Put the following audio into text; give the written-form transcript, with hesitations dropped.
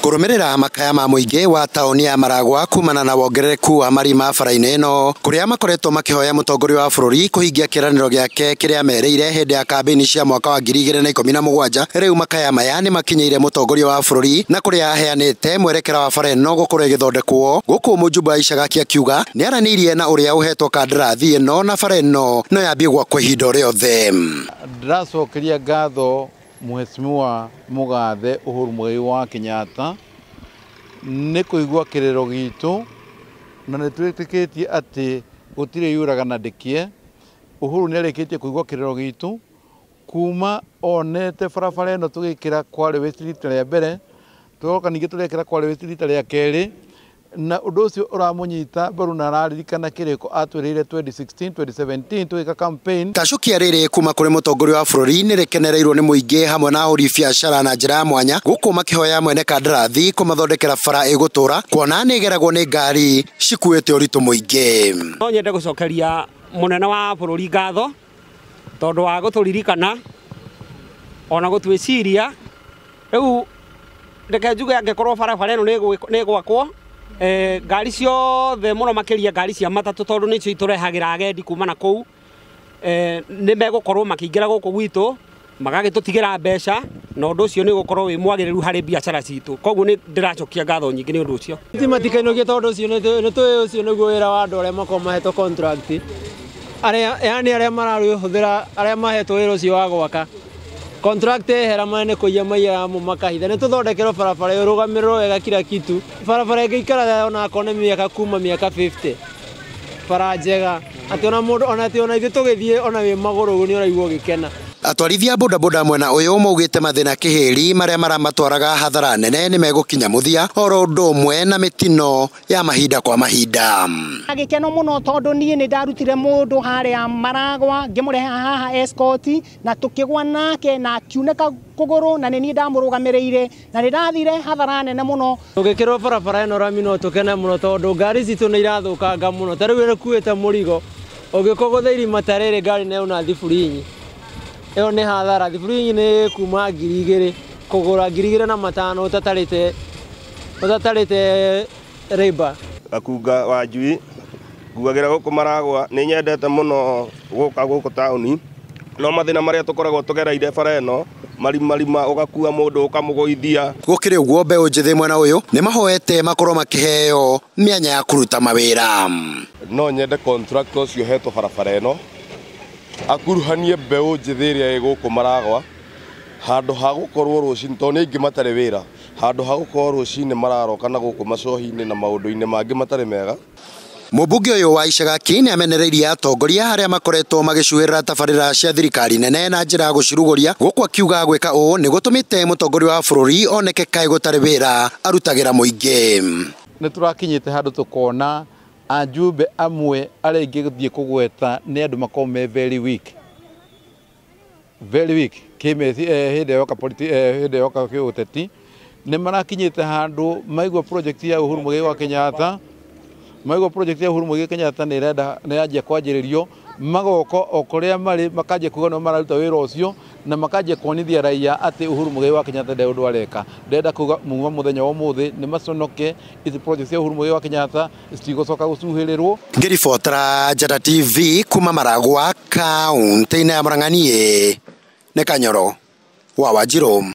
Kũrũmĩrĩra makaya ma mũingĩ wa taũni ya Maragwa kumana na wongerereku wa marima bara-inĩ ĩno kũrĩa makoretwo makĩhoya mũtongoria wa bũrũri kũhingia kĩĩranĩro gĩake kĩrĩa merĩire hĩndĩ ya kambĩini cia mwaka wa 2017. Rĩu makaya maya nĩ makinyĩire mũtongoria wa bũrũri na kũrĩa aheanĩte mwerekera wa bara ĩno gũkorwo ĩgĩthondekwo. Gũkũ mũjumbe wa Icagaki akiuga nĩ aranĩirie na ũrĩa ũhetwo kandarathi ĩno na bara ĩno no yambie gwakwo ihinda o rĩothe. Ndĩracokeria ngatho Mheshimiwa Mugathe Uhuru Muigai wa Kenyatta nĩ kũigua kĩrĩro gitũ na nĩ twĩtĩkĩtie atĩ gũtirĩ yũraga na ndĩkie. Uhuru nĩ arĩkĩtie kũigua kĩrĩro gitũ kuma onete barabara ĩno tũgĩkĩra Kwale West rita rĩa mbere, tũgoka ningĩ tũrekĩra Kwale West rita rĩa kerĩ, na ũndũ ũcio ũramũnyita mbaru na araririkana kĩrĩko atwĩrĩire 2016 2017 tũgĩka campaign. Tacũkia rĩrĩ kuma kũrĩ mũtongoria wa bũrũri nĩ rĩkenereirwo nĩ mũingĩ hamwe na ahũri biacara na njĩra ya mwanya, gũkũ makĩhoya mwene kandarathi kũmathondekera bara ĩgũtũra kuona nĩ ĩgeragwo nĩ ngari cikuĩte ũritũ mũingĩ. No nyende gũcokeria mũnene wa bũrũri ngatho tondũ wa gũtũririkana ona gũtwĩciria. Rĩu reke njuge angĩkorwo barabara ĩno nĩ ĩgwakwo, ngari ciothe mũno makĩria ngari cia matatũ tondũ nĩcio itũrehagĩra agendi kuma na kũu, nĩ megũkorwo makĩingĩra gũkũ gwitũ magagĩtũtigĩra mbeca, na ũndũ ũcio nĩ ũgũkorwo wĩ mwagĩrĩru harĩ biacara citũ. Koguo nĩ ndĩracokia ngatho nyingĩ nĩ ũndũ ũcio. Matikainũkie tondũ ũcio nĩ tũĩ ũcio nĩguo wĩra wa andũ arĩa makoragwo mahetwo contract, arĩa yani arĩa mararũhũthĩra arĩa mahetwo wĩra ũcio wa gwaka contract ehera manene kũiya maiyaga mo makahitha. Nĩ tũthondekerwo barabara ĩrũgamĩrĩrwo wega kila kitu. Barabara ĩngĩikara ona akorwo nĩ mĩaka kuma mĩaka 50, bara njega atĩ ona mũndũ ona atĩ ona ithuĩ tũgĩthiĩ ona wĩ magũrũ ũguo nĩ ũraigua ũgĩkena. Atwarithia bodaboda mwena ũyũ maugĩte mathĩna kĩhĩri marĩa maramatwaraga hathara nene nĩ megũkinya mũthia oro ũndũ ũmwe na mĩtino ya mahinda kwa mahinda. Gĩkeno mũno tondũ niĩ nĩ ndarutire mũndũ harĩa Maragwa ngĩmũrehe haha escort na tũkĩgwa nake na akiunĩka kũgũrũ na nĩ niĩ ndamũrũgamĩrĩire na nĩ ndathire hathara nene mũno. Tũgĩkĩrwo barabara ĩno rami no tũkene mũno tondũ ngari citũ nĩ irathũkanga mũno. Ta rĩu ĩkuĩte mũrigo ũngĩkũgũtha irima ta rĩrĩ ngari nĩ yauna thiburinyi, ĩyo nĩ hathara. Thiburinyi nĩ kuma 2,000 kũgũra 2,500 ũtatarĩte rĩmba. Gakunga wa njui nguagĩra gũkũ Maragwa nĩ nyendete mũno gũka gũkũ taũni, no mathĩna marĩa tũkoragwo tũgereire bara ĩno marimarima ũgakua mũndũ ũkamũgũithia. Gũkĩrĩ ũguo mbeũ njĩthĩ mwena ũyũ nĩ mahoete makorwo makĩheo mĩanya ya kũruta mawĩra. No nyende contractor ũcio ũhetwo barabara ĩno akuruhanie mbeũ njĩthĩ ĩrĩa ĩ gũkũ Maragwa handũ ha gũkorwo rũcinĩ, tondũ nĩ aingĩ matarĩ wĩra, handũ ha gũkorwo rũcinĩ mararoka na gũkũ macohi-inĩ na maũndũ-inĩ mangĩ matarĩ mega. Mũmbunge ũyũ wa Icagaki nĩ amenereirie atongoria arĩa makoretwo magĩcuhĩrĩra tabarĩra cia thirikari nene na njĩra ya gũcirugũria, gũkũ akiuga gwĩka ũũ nĩ gũtũmĩte mũtongoria wa bũrũri oneke kaĩ gũtarĩ wĩra arutagĩra mũingĩ. Nĩ tũrakinyĩte handũ tũkona ajumbe amwe arĩa ingĩthiĩ kũgweta nĩ andũ makoragwo me very weak, very weak hĩndĩ yoka hĩndĩ yoka kĩũteti nĩ marakinyĩte handũ maigua project ya Uhuru Muigai wa Kenyatta, maigua project ya Uhuru Muigai Kenyatta nĩ ĩrenda nĩ yanjia kwanjĩrĩrio, magoka o kũrĩa marĩ makanjia kuga nĩo mararuta wĩra ũcio na makanjia kuonithia raia atĩ Uhuru Muigai wa Kenyatta nde ũndũ areka. Ndĩrenda kuga muma mũthenya wa ũmũthĩ nĩ maconoke ici project cia Uhuru Muigai wa Kenyatta citigũcoka gũcuhĩrĩrwo. Ngĩribotera Njata TV kuma Maragwa kaũntĩ-inĩ ya Murang'a, niĩ nĩ Kanyoro wa Wanjirũ.